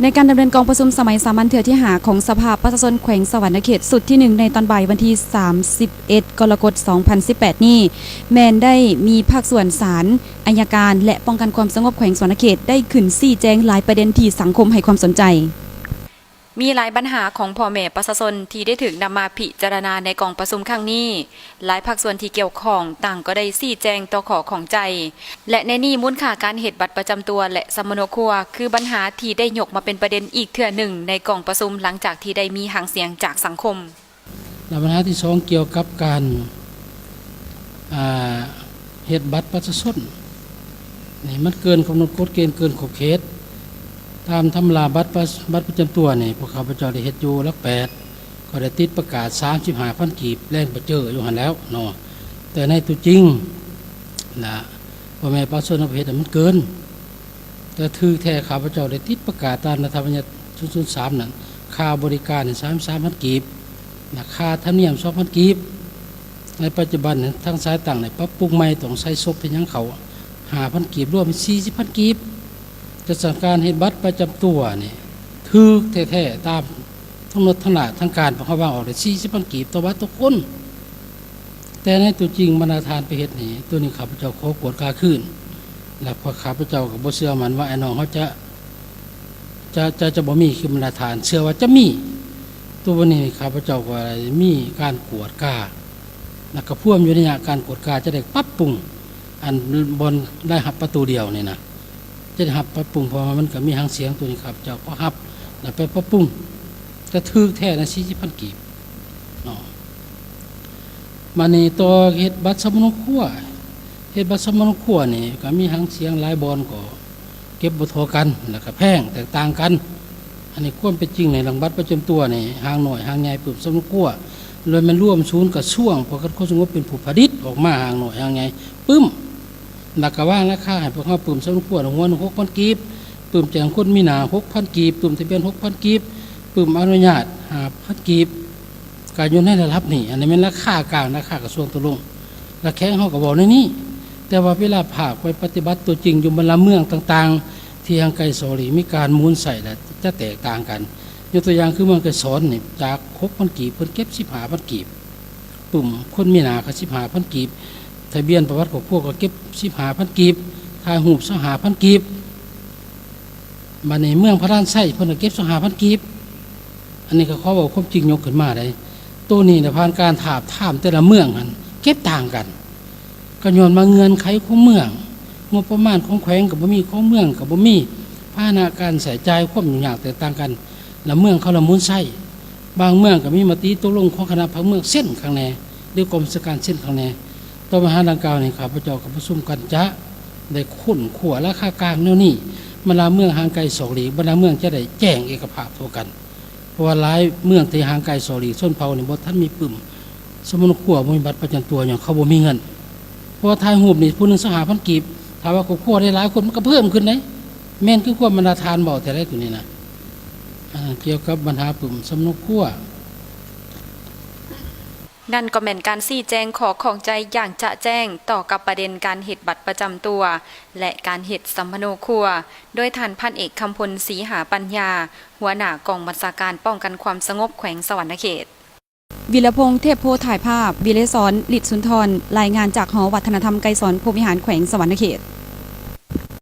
ໃນການດຳເນີນກອງປະຊຸມສະໄໝສາມັນເທື່ອທີຫ້າ ຂອງສະພາປະຊາຊົນແຂວງສະຫວັນນະເຂດ ຊຸດທີໜຶ່ງ ໃນຕອນບ່າຍວັນທີສາມສິບເອັດ ກໍລະກົດ ສອງພັນສິບແປດນີ້ ແມ່ນໄດ້ມີພາກສ່ວນສານ, ໄອຍະການ ແລະ ປ້ອງກັນຄວາມສະຫງົບແຂວງສະຫວັນນະເຂດ ໄດ້ຂຶ້ນຊີ້ແຈງຫຼາຍປະເດັນທີ່ສັງຄົມໃຫ້ຄວາມສົນໃຈ. ມີຫຼາຍບັນຫາຂອງພໍ່ແມ່ປະຊາຊົນທີ່ໄດ້ຖືກນຳມາພິຈາລະນາໃນກອງປະຊຸມຄັ້ງນີ້. ຫຼາຍພາກສ່ວນທີ່ກ່ຽວຂ້ອງຕ່າງກໍໄດ້ຊີ້ແຈງຕໍ່ຂໍ້ຂ້ອງໃຈ ແລະ ໃນນີ້ມູນຄ່າການເຮັດບັດປະຈຳຕົວ ແລະ ສຳມະໂນຄົວ ຄືບັນຫາທີ່ໄດ້ຍົກມາເປັນປະເດັນອີກເທື່ອໜຶ່ງໃນກອງປະຊຸມ ຫຼັງຈາກທີ່ໄດ້ມີຫາງສຽງຈາກສັງຄົມ. ແລະ ບັນຫາທີສອງກ່ຽວກັບການ ອ່າ ເຮັດບັດປະຊາຊົນນີ້ ມັນເກີນກຳນົດກົດເກນ ເກີນຂອບເຂດ. ຕາມຕຳລາບັດປະ ບັດປະຈຳຕົວນີ້ ພວກຂ້າພະເຈົ້າໄດ້ເຮັດຢູ່ຫຼັກແປດ ກໍໄດ້ຕິດປະກາດສາມສິບຫ້າພັນກີບ ແລ່ນປະເຈີ້ຢູ່ຫັ້ນແລ້ວເນາະ. ແຕ່ໃນຕົວຈິງນະ ພໍ່ແມ່ປະຊາຊົນເຮົາໄປເຮັດໃຫ້ມັນເກີນ. ແຕ່ຖືກແທ້ ຂ້າພະເຈົ້າໄດ້ຕິດປະກາດຕາມລັດຖະບັນຍັດສອງພັນສາມນັ້ນ ຄ່າບໍລິການນີ້ສາມສິບສາມພັນກີບ ນະ ຄ່າທຳນຽມສອງພັນກີບ. ໃນປັດຈຸບັນນີ້ ທາງສາຍຕັ້ງໄດ້ປັບປຸງໃໝ່ ຕ້ອງໃສ່ສົບໃສ່ຫຍັງເຂົ້າ ຫ້າພັນກີບ ລວມເປັນສີ່ສິບພັນກີບ. ຈະສັ່ງການເຮັດບັດປະຈຳຕົວນີ້ ຖືກແທ້ໆ ຕາມທັງໝົດທັງຫຼາຍ ທາງການພວກເຮົາວາງອອກໄດ້ສີ່ສິບພັນກີບຕໍ່ບັດຕໍ່ຄົນ. ແຕ່ໃນຕົວຈິງບັນດາທ່ານໄປເຮັດນີ້ ຕົວນີ້ຂ້າພະເຈົ້າຂໍກວດກາຄືນ ແລະ ພວກຂ້າພະເຈົ້າກໍບໍ່ເຊື່ອໝັ້ນວ່າອ້າຍນ້ອງເຮົາຈະ ຈະ ຈະ ຈະບໍ່ມີຄືບັນດາທ່ານເຊື່ອວ່າຈະມີ. ຕົວນີ້ຂ້າພະເຈົ້າກໍໄດ້ມີການກວດກາ ແລະ ກໍພວມຢູ່ໃນໄລຍະການກວດກາ ຈະໄດ້ປັບປຸງ ອັນບ່ອນລາຍຮັບປະຕູດຽວນີ້ນະ ຈະໄດ້ຮັບປັບປຸງ ເພາະວ່າມັນກໍມີຫາງສຽງ. ຕົວນີ້ຂ້າພະເຈົ້າກໍຮັບ ແລະ ໄປປັບປຸງ ກະຖືກແທ້ນະ ສີ່ສິບພັນກີບເນາະ. ບາດນີ້ຕໍ່ເຮັດບັດສຳມະໂນຄົວ ເຮັດບັດສຳມະໂນຄົວນີ້ກໍມີຫາງສຽງຫຼາຍບ່ອນກໍເກັບບໍ່ທໍ່ກັນ ແລ້ວກໍແພງແຕກຕ່າງກັນ. ອັນນີ້ຄວາມເປັນຈິງໃນເລື່ອງບັດປະຈຳຕົວນີ້ ຮ່າງນ້ອຍຮ່າງໃຫຍ່ປຶ້ມສຳມະໂນຄົວ ແລ້ວແມ່ນລວມສູນກະຊວງປ້ອງກັນຄວາມສະຫງົບເປັນຜູ້ຜະລິດອອກມາ ຮ່າງນ້ອຍຮ່າງໃຫຍ່ປຶ້ມ ແລ້ວກໍວາງລາຄາໃຫ້ພວກເຮົາ ປຶ້ມສຳມະໂນຄົວຫົວໜຶ່ງຫົກພັນກີບ, ປຶ້ມແຈ້ງຄົນມີໜ້າຫົກພັນກີບ, ປຶ້ມທະບຽນຫົກພັນກີບ, ປຶ້ມອະນຸຍາດຫ້າພັນກີບ. ກໍຢູ່ໃນລະດັບນີ້ ອັນນີ້ແມ່ນລາຄາກາງ ລາຄາກະຊວງຕົກລົງ ແລະ ແຂວງເຮົາກໍເວົ້າໃນນີ້. ແຕ່ວ່າເວລາພາກໄປປະຕິບັດຕົວຈິງຢູ່ບັນດາເມືອງຕ່າງໆ ທີ່ຫ່າງໄກສອກຫຼີກ ມີການໝູນໃຊ້ແລ້ວຈະແຕກຕ່າງກັນ. ຍົກຕົວຢ່າງຄືເມືອງໄກສອນນີ້ ຈາກຫົກພັນກີບ ເພິ່ນເກັບສິບຫ້າພັນກີບ, ປຶ້ມຄົນມີໜ້າກໍສິບຫ້າພັນກີບ, ທະບຽນປະຫວັດຄອບຄົວກໍເກັບສິບຫ້າພັນກີບ, ຖ່າຍຮູບຊາວຫ້າພັນກີບ. ບາດນີ້ເມືອງພະລານໄຊ ເພິ່ນກໍເກັບຊາວຫ້າພັນກີບ. ອັນນີ້ກໍຂໍເວົ້າຄວາມຈິງຍົກຂຶ້ນມາໄດ໋. ໂຕນີ້ນະ ຜ່ານການທາບທາມແຕ່ລະເມືອງຫັ້ນເກັບຕ່າງກັນ ກໍຍ້ອນວ່າເງື່ອນໄຂຂອງເມືອງ, ງົບປະມານຂອງແຂວງກໍບໍ່ມີ, ຂອງເມືອງກໍບໍ່ມີ, ພາຫະນະການໃຊ້ຈ່າຍ, ຄວາມຫຍຸ້ງຍາກແຕກຕ່າງກັນ. ລະເມືອງເຂົາລະໝູນໃຊ້ ບາງເມືອງກໍມີມະຕິຕົກລົງຂອງຄະນະພັກເມືອງເຊັນຂ້າງແນ່ ຫຼື ກອງບັນຊາການເຊັນຂ້າງແນ່. ຕໍ່ບັນຫາດັ່ງກ່າວນີ້ ຂ້າພະເຈົ້າກັບປະຊຸມກັນຈະໄດ້ຄົ້ນຄວ້າລາຄາກາງແນວນີ້. ບັນດາເມືອງຫ່າງໄກສອກຫຼີກ, ບັນດາເມືອງຈະໄດ້ແຈ້ງເອກະພາບທົ່ວກັນ. ເພາະວ່າຫຼາຍເມືອງທີ່ຫ່າງໄກສອກຫຼີກຊົນເຜົ່ານີ້ ບໍ່ທັນມີປຶ້ມສຳມະໂນຄົວ, ບໍ່ມີບັດປະຈຳຕົວ ຍ້ອນເຂົາບໍ່ມີເງິນ. ເພາະວ່າຖ່າຍຮູບນີ້ຜູ້ໜຶ່ງຊາວຫ້າພັນກີບ, ຖ້າວ່າຄອບຄົວໄດ້ຫຼາຍຄົນ ມັນກໍເພີ່ມຂຶ້ນເດ້. ແມ່ນຄືຄວາມບັນດາທ່ານເວົ້າແທ້ໃດ໋ ໂຕນີ້ນະ. ອ່າ ກ່ຽວກັບບັນຫາປຶ້ມສຳມະໂນຄົວ. ນັ້ນກໍແມ່ນການຊີ້ແຈງຂໍ້ຂ້ອງໃຈຢ່າງຈະແຈ້ງຕໍ່ກັບປະເດັນການເຮັດບັດປະຈຳຕົວ ແລະ ການເຮັດສຳມະໂນຄົວ ໂດຍທ່ານພັນເອກ ຄຳພົນ ສີຫາປັນຍາ ຫົວໜ້າກອງບັນຊາການປ້ອງກັນຄວາມສະຫງົບແຂວງສະຫວັນນະເຂດ. ວິລະພົງ ເທບໂພ ຖ່າຍພາບ, ວິໄລສອນ ລິດສຸນທອນ ລາຍງານຈາກຫໍວັດທະນະທຳໄກສອນພົມວິຫານ ແຂວງສະຫວັນນະເຂດ.